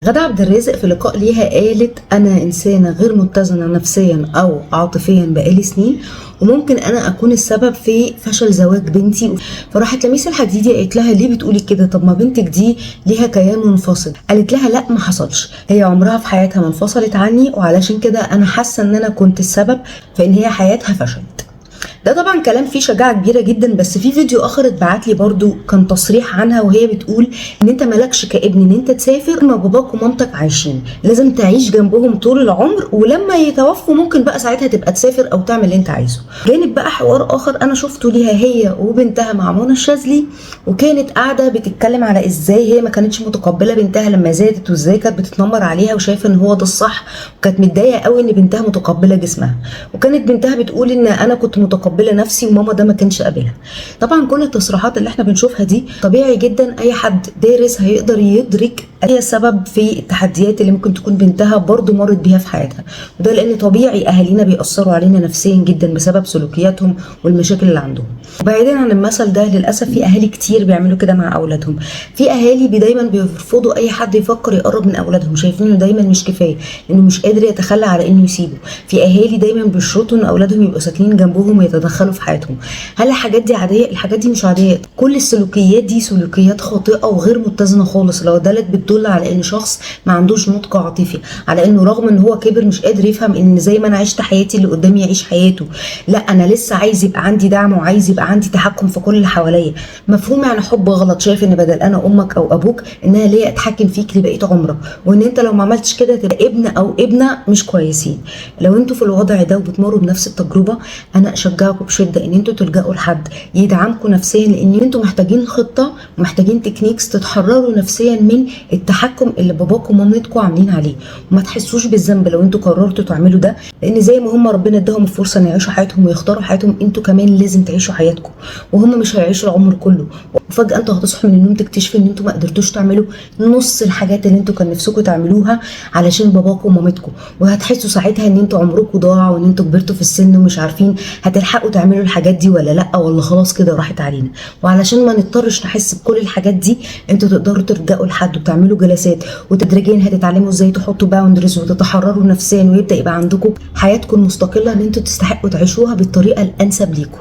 غادة عبد الرازق في لقاء ليها قالت: انا انسانه غير متزنة نفسيا او عاطفيا بقالي سنين، وممكن انا اكون السبب في فشل زواج بنتي. فراحت لميس الحديدي قالت لها: ليه بتقولي كده؟ طب ما بنتك دي ليها كيان منفصل. قالت لها: لا ما حصلش، هي عمرها في حياتها ما انفصلت عني، وعلشان كده انا حاسه ان انا كنت السبب في ان هي حياتها فشلت. ده طبعا كلام فيه شجاعة كبيرة جدا. بس في فيديو اخر اتبعت لي برضو كان تصريح عنها وهي بتقول ان انت مالكش كابن ان انت تسافر ما باباك ومامتك عايشين، لازم تعيش جنبهم طول العمر، ولما يتوفوا ممكن بقى ساعتها تبقى تسافر او تعمل اللي انت عايزه. جانب بقى حوار اخر انا شفته ليها هي وبنتها مع منى الشاذلي، وكانت قاعدة بتتكلم على ازاي هي ما كانتش متقبله بنتها لما زادت، وازاي كانت بتتنمر عليها وشايفه ان هو ده الصح، وكانت متضايقة قوي ان بنتها متقبله جسمها، وكانت بنتها بتقول ان انا كنت متقبله نفسي وماما ده ما كانش قابلها. طبعا كل التصريحات اللي احنا بنشوفها دي طبيعي جدا اي حد دارس هيقدر يدرك هي السبب في التحديات اللي ممكن تكون بنتها برضو مرت بيها في حياتها، وده لان طبيعي اهالينا بيأثروا علينا نفسيا جدا بسبب سلوكياتهم والمشاكل اللي عندهم. وبعيدا عن المثل ده، للاسف في اهالي كتير بيعملوا كده مع اولادهم. في اهالي دايما بيرفضوا اي حد يفكر يقرب من اولادهم، شايفين انه دايما مش كفاية، انه مش قادر يتخلى على انه يسيبه. في اهالي دايما بيشرطوا ان اولادهم يبقوا ساكنين جنبهم ويتدخلوا في حياتهم. هل الحاجات دي عادية؟ الحاجات دي مش عادية. كل السلوكيات دي سلوكيات خاطئه وغير متزنة خالص. لو دلت بتدل على ان شخص ما عندوش نضج عاطفي، على انه رغم ان هو كبر مش قادر يفهم ان زي ما انا عشت حياتي اللي قدامي يعيش حياته، لا انا لسه عايز يبقى عندي دعم وعايز يبقى عندي تحكم في كل اللي حواليا. مفهوم يعني حب غلط، شايف ان بدل انا امك او ابوك ان انا ليا اتحكم فيك لبقية عمرك، وان انت لو ما عملتش كده تبقى ابن او ابنه مش كويسين. لو انتوا في الوضع ده وبتمروا بنفس التجربة، انا اشجعكم بشده ان انتوا تلجأوا لحد يدعمكم نفسيا، لان انتوا محتاجين خطه ومحتاجين techniques تتحرروا نفسيا من التحكم اللي باباكم ومامتكم عاملين عليه، وما تحسوش بالذنب لو انتوا قررتوا تعملوا ده، لان زي ما هم ربنا اداهم الفرصة ان يعيشوا حياتهم ويختاروا حياتهم، انتوا كمان لازم تعيشوا حياتكم، وهم مش هيعيشوا العمر كله. وفجاة انتوا هتصحوا من النوم تكتشفوا ان انتوا ما قدرتوش تعملوا نص الحاجات اللي انتوا كان نفسكم تعملوها علشان باباكم ومامتكم، وهتحسوا ساعتها ان انتوا عمركم ضاع وان انتوا كبرتوا في السن ومش عارفين هتلحقوا تعملوا الحاجات دي ولا لا، ولا خلاص كده راحت علينا. وعلشان ما نضطرش نحس بكل الحاجات دي، انتوا تقدروا تلجأوا لحد وتعملوا جلسات، وتدريجيا هتتعلموا ازاي تحطوا boundaries وتتحرروا نفسيا، ويبدا يبقى عندكم حياتكم المستقلة اللي انتوا تستحقوا تعيشوها بالطريقة الانسب ليكم.